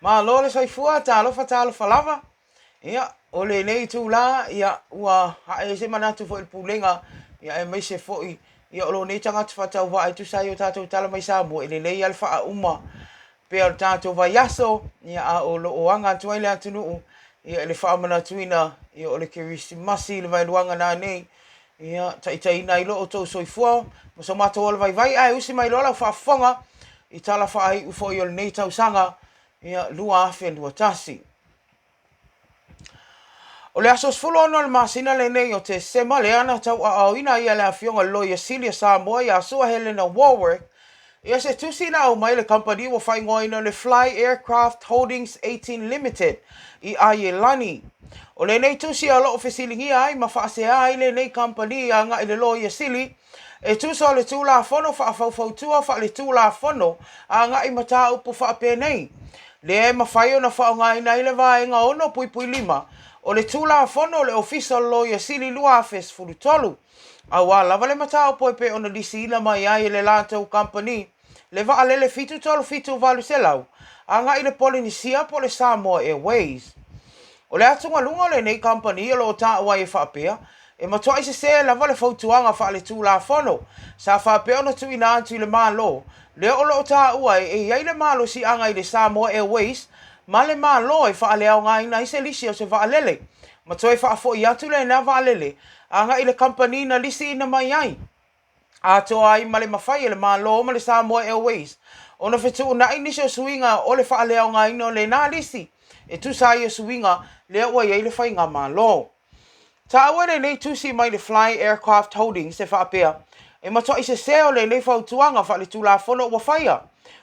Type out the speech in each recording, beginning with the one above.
Malo le soifua, talofa talofa lava. Ia, o lenei itulā, ia, ua ae se manatu foi i le Pulega, ia, aemaise foi, ia, o lou nei tagata faatauvaa e tusa ai o tatou tala mai Samoa, e lelei lava le faauma pea o le tatou vaiaso, ia, a o lo o aga atu ai le atunuu, ia, i le faamanatuina, ia, o le Kerisimasi i le vaeluaga nanei, ia, taitaiina ai lo outou soifua ma so matou ola vaivai, ae usi mai loa lau faafofoga i tala faaiu foi o lenei tausaga, ia, 2021. O le aso 16 o le masina lenei o Tesema lea na tauaaoina ai e le Afioga i le Loia Sili a Samoa ia Sua Helena Wallwork ia se tusi na aumai e le kamupani ua faaigoaina o le Fly Aircraft Holdings 18 Limited i Aielani. O lenei tusi o lo o fesiligia ai ma faasea ai lenei kamupani agai i le Loia Sili E tusa o le Tulafono Faafaufautua Faaletulafono agai mataupu faapenei, lea e mafai ona faaaogaina ai le Vaega 6.5 o le Tulafono o le Ofisa o le Loia Sili 2013, auā lava le mataupu e pei ona lisiina mai ai e le latou kamupani le vaalele 737 800 agai i le Polenisia po o le Samoa Airways. O le atugaluga o lenei kamupani o lo o taua ai e faapea, e matuai sesē lava le fautuaga faaletulafono sa faapea ona tuuina atu i le Malo, lea o lo o taua e i ai le malosiaga i le Samoa Airways ma le Malo e faaleaogaina ai se lisi o se vaalele ma toe faafoi atu lena vaalele agai i le kamupani na lisiina mai ai. atoa ai ma le mafai e le Malo ma le Samoa Airways ona fetuunai nisi o suiga o le faaleaogaina o lena lisi e tusa ai o suiga lea ua i ai le Faigamalo. Taua lenei tusi mai le Fly Aircraft Holdings e faapea, e matuai sesē o lenei fautuaga faaletulafono ua faia,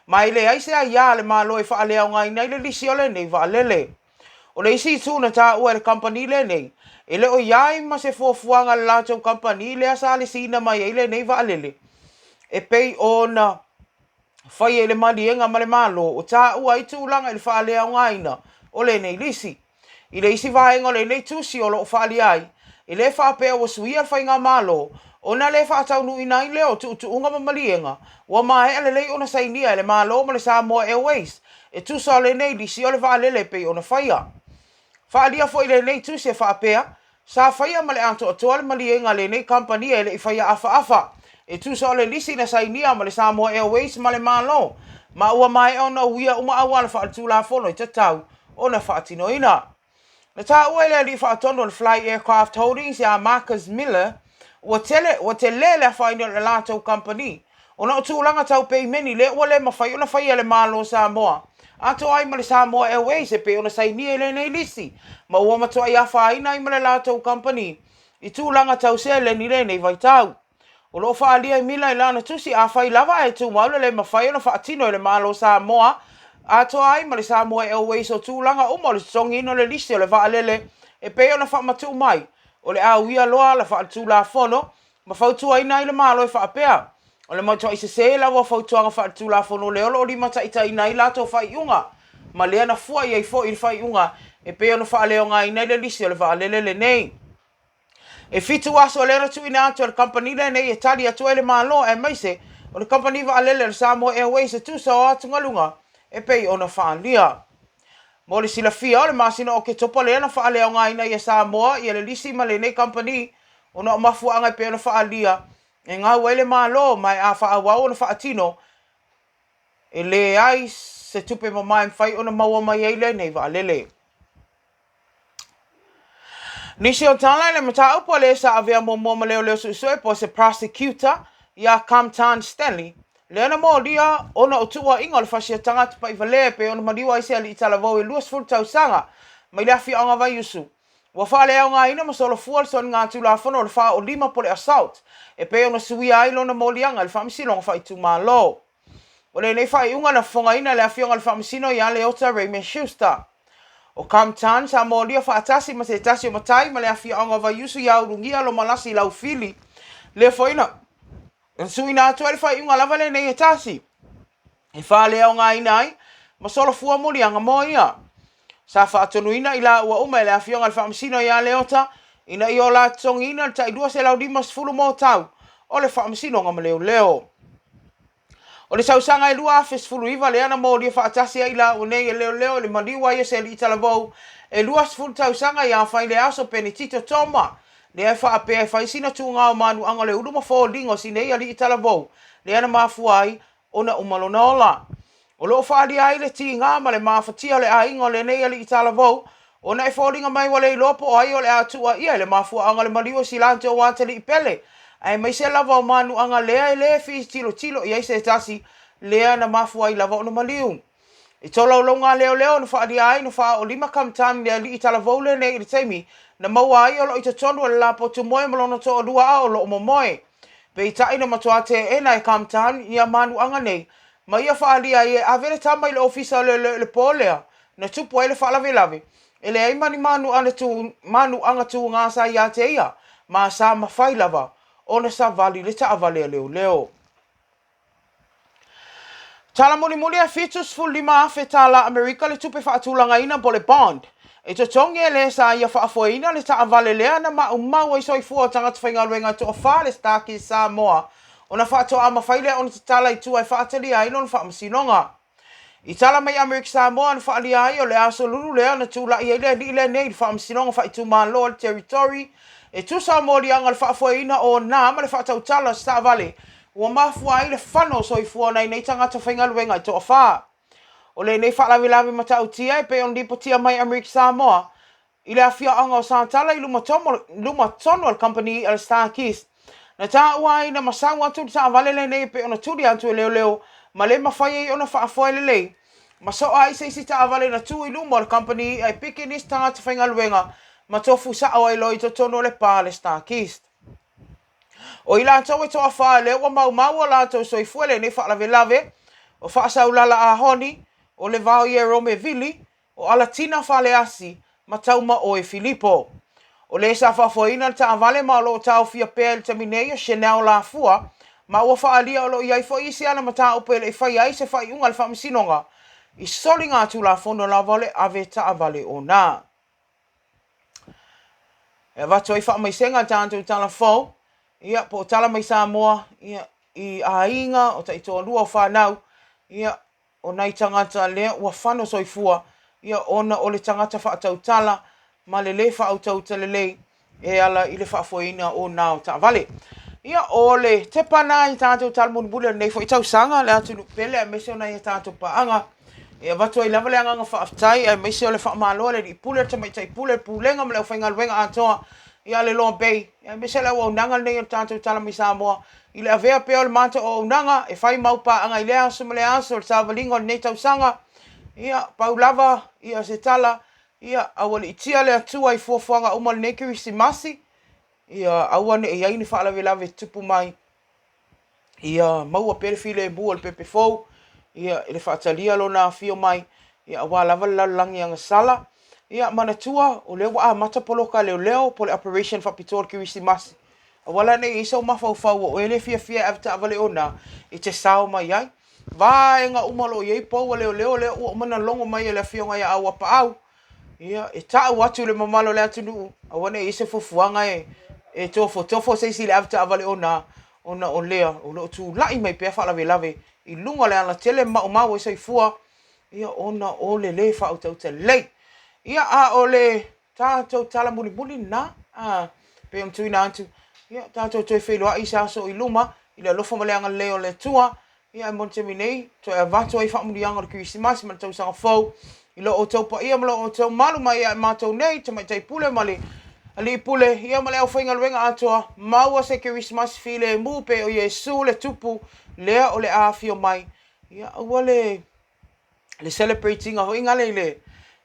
ma e leai se aiā a le Malo e faaleaogaina ai le lisi o lenei vaalele. O le isi itu na taua e le kamupani lenei, e le o i ai ma se fuafuaga a le latou kamupani lea sa lisiina mai ai lenei vaalele e pei ona faia i le maliega ma le Malo o taua ai tulaga i le faaleaogaina o lenei lisi. I le isi vaega o lenei tusi o lo o faaalia ai, e le faapea ua suia le faigamalo ona le faataunuuina ai lea o tuutuuga ma maliega ua maea lelei ona sainia e le Malo ma le Samoa Airways e tusa o lenei lisi o le vaalele e pei ona faia. Faaalia foi lenei tusi e faapea, sa faia ma le atoatoa le maliega a lenei kamupani e le i faia afaafa, e tusa o le lisi na sainia ma le Samoa Airways ma le Malo, ma ua maea ona uia uma auala faaletulafono e tatau ona faatinoina. Na taua e le alii faatonu o le Fly Aircraft Holdings ia Marcus Miller, ua tele, ua telē le afaina o le latou kamupani ona o tulaga tau peimeni lea ua le mafai ona faia e le Malo o Samoa atoa ai ma le Samoa Airways e pei ona sainia i lenei lisi ma ua matuai afaina ai ma le latou kamupani i tulaga tau seleni i lenei vaitau. O lo o faaalia e Mila i lana tusi, afai lava ae tumau le le mafai ona faatino e le Malo o Samoa atoa ai ma le Samoa Airways o tulaga uma o le totogiina o le lisi o le vaalele e pei ona faamatuu mai, o le a uia loa ala faaletulafono ma fautuaina ai le Malo e faapea, o le matuai sesē lava o fautuaga faaletulafono lea o lo o limataitaiina ai latou faaiuga ma lea na fua i ai foi le faaiuga e pei ona faaleaogaina ai le lisi o le vaalele lenei. E fitu aso lea na tuuina atu e le kamupani lenei e tali atu ai le Malo aemaise o le kamupani vaalele o le Samoa Airways e tusa o atugaluga e pei ona faaalia. Mo le silafia, o le masina o Oketopa lea na faaleaogaina ai e Samoa ia le lisi ma lenei kamupani ona o mafuaaga e pei ona faaalia e gau ai le Malo ma e a faaauau ona faatino e leai se tupe mama e mafai ona maua mai ai lenei vaalele. Nisi o tala i le mataupu a le sa avea muamua ma leoleo suesue po o se prosecutor iā Kam Tan Stanley, lea na molia ona o tuuaiga o le fasiata tagata pa'ivalea e pei ona maliu ai se alii talavou e 20 tausaga mai le afioaga Vaiusu. Ua faaleaogaina ma solofua le soligatulafono o le faaoolima po o le assault e pei ona suia ai lona moliaga i le Faamasinoga Faaitumalo. O lenei faaiuga na fofogaina e le Afioga i le Faamasino ia Leota Raymond Schuster. O Kam Tan sa molia faatasi ma se tasi o matai ma le afioaga o Vaiusu ia Ulugia Lomalasi Laufili, lea foi na suiina atu ai le faaiuga lava lenei e tasi e faaleaogaina ai ma solofua moliaga mo ia. Sa faatonuina i laua uma e le Afioga i le Faamasino ia Leota ina ia o la totogiina le tai 250 mo tau o le Faamasinoga ma Leoleo. O le tausaga e 2019 lea na molia faatasi ai i laua nei e leoleo i le maliu ai o se alii talavou e 20 tausaga ia Faileaso Penetito Toma, lea e faapea e fai sina tuga o manuaga o le ulu ma foliga o si nei alii talavou lea na mafua ai ona uma lona ola. O lo o faaalia ai le tiga ma le mafatia o le aiga o lenei alii talavou, ona e foliga mai ua le iloa po o ai o le a tuuaia i le mafuaaga o le maliu o si latou atalii pele, aemaise lava o manuaga lea e le fia tilotilo i ai se tasi lea na mafua ai lava ona maliu. I tolaulauga a leoleo na faaalia ai na faaoolima Kamtani le alii talavou lenei i le taimi na maua ai o lo o i totonu o le lapotu moe ma lona toalua a o lo o momoe. Peitai na matua teena e Kamtani ia manuaga nei ma ia faaalia ai e ave le tama i le ofisa o leoleo i le po lea na tupu ai le faalavelave, e leai ma ni manuaga tuga sa ia te ia, ma sa mafai lava ona savali le taavale a leoleo. Tala mulimuli e $75,000 tala Amerika le tupe faatulagaina po o le bond e totogi e le sa ia faafoeina le taavale lea na maumau ai soifua o tagata faigaluega e toafa le Starkeys Samoa ona faatoa mafai lea ona tatala i tua e faatalia ai lona faamasinoga. I tala mai Amerika Samoa na faaalia ai o le aso lulu lea na tulai ai le alii lenei i le Faamasinoga Faaitumalo a le Territory e tusa o moliaga o le faafoeina o na ma le faatautala o se taavale ua mafua ai le fano o soifua o nai nei tagata faigaluega e toafa. O lenei faalavelave matautia e pei ona lipotia mai Amerika Samoa I le afioaga o Satala i luma luma tonu o le kamupani i'a le StarKist, na taua ai na masau atu le taavale lenei e pei ona tuli atu e leoleo ma le mafai ai ona faafoe lelei ma soa ai se isi taavale na tu i luma o le kamupani i'a e piki nisi tagata faigaluega ma tofu sao ai loa i totonu o le pa a le StarKist. O i latou e toafa lea ua maumau o latou soifua i lenei faalavelave, o Faasaulala Ah Honi, o Levao Ierome Vili, O Alatina Faleasi ma Taumaoe Filipo. O le sa faafoeina le taavale ma o lo o taofia pea i le taimi nei o Chanel Lafua ma ua faaalia o lo o i ai foi isi ana mataupu e le i faia ai se faaiuga a le Faamasinoga i soligatulafono lava o le ave taavale ona. E avatu ai faamaisega i le tatou tala fou, ia, po o tala mai Samoa, ia, i aiga, o taitoalua, o fanau, ia, O nai tagata lea ua fano soifua ia ona o le tagata faatautala ma le lē faautauta lelei e ala i le faafoeina o na o taavale. Ia, o le tepa na i tatou tala mulimuli o lenei foi tausaga, le atunuu pele aemaise o nai a tatou paaga e avatu ai lava le agaga faafetai aemaise o le faamalo a le Alii Pule, le Tamaitai Pule, le Pulega ma le aufaigaluega atoa ia le Loa Bay, aemaise o le auaunaga lenei o le tatou Tala mai Samoa I le avea pea o le matou auaunaga e fai mau paaga i lea aso ma lea aso o le savaliga o lenei tausaga, ia, pau lava ia se tala, ia, aualiitia le Atua i fuafuaga uma o lenei Kerisimasi, ia, aua ne i i ai ni faalavelave e tutupu mai, ia maua pea le filemu o le pepe fou, ia, i le faatalia lona afio mai, ia, aua lava le lalolagi agasala. Ia, manatua, o lea ua amata poloka a leoleo po o le operation faapitoa o le Kerisimasi. Aua la ne i i ai sou mafaufau o oe le fiafia e ave taavale ona e te sao mai ai. Vaega uma o lo o i ai pou a leoleo lea ua uma ona logo mai e le Afioga ia Auapaau, ia, e tau atu i le mamalu o le atunuu, aua ne i i ai se fuafuaga e tofotofo se isi i le ave taavale ona, ona o lea o lo o tulai mai pea faalavelave i luga o le alatele ma maumau ai soifua, ia, ona o le lē faautauta lelei. Ia, a o le Tatou tala mulimuli lena, a, pei ona tuuina atu, ia, tatou toe feiloai i se aso i luma, i le alofa ma le agalelei o le Atua, ia, ae mo le taimi nei, toe avatu ai faamanuiaga o le Kerisimasi ma le Tausaga Fou i lo outou paia ma lo outou malu mai ia matou nei, Tamaitai Pule ma le Alii Pule, ia ma le aufaigaluega atoa, maua se Kerisimasi filemu pei o Iesu le Tupu lea o le a afio mai, ia, aua le le celebrate ina foi nale i le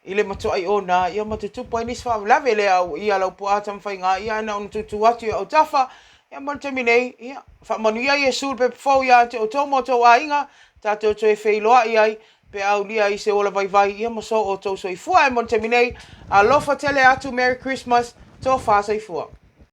i le matuai ona ia ma tutupu ai nisi faalavelave le au ia lau puaa taumafaiga ia ae na ona tuutuu atu i autafa ia mo le taimi nei ia faamanuia Iesu le pepa fou ia te outou ma outou aiga tatou toe feiloai ai pe a aulia ai se ola vaivai ia ma so outou soifua ae mo le taimi nei alofa tele atu Merry Christmas tofa soifua.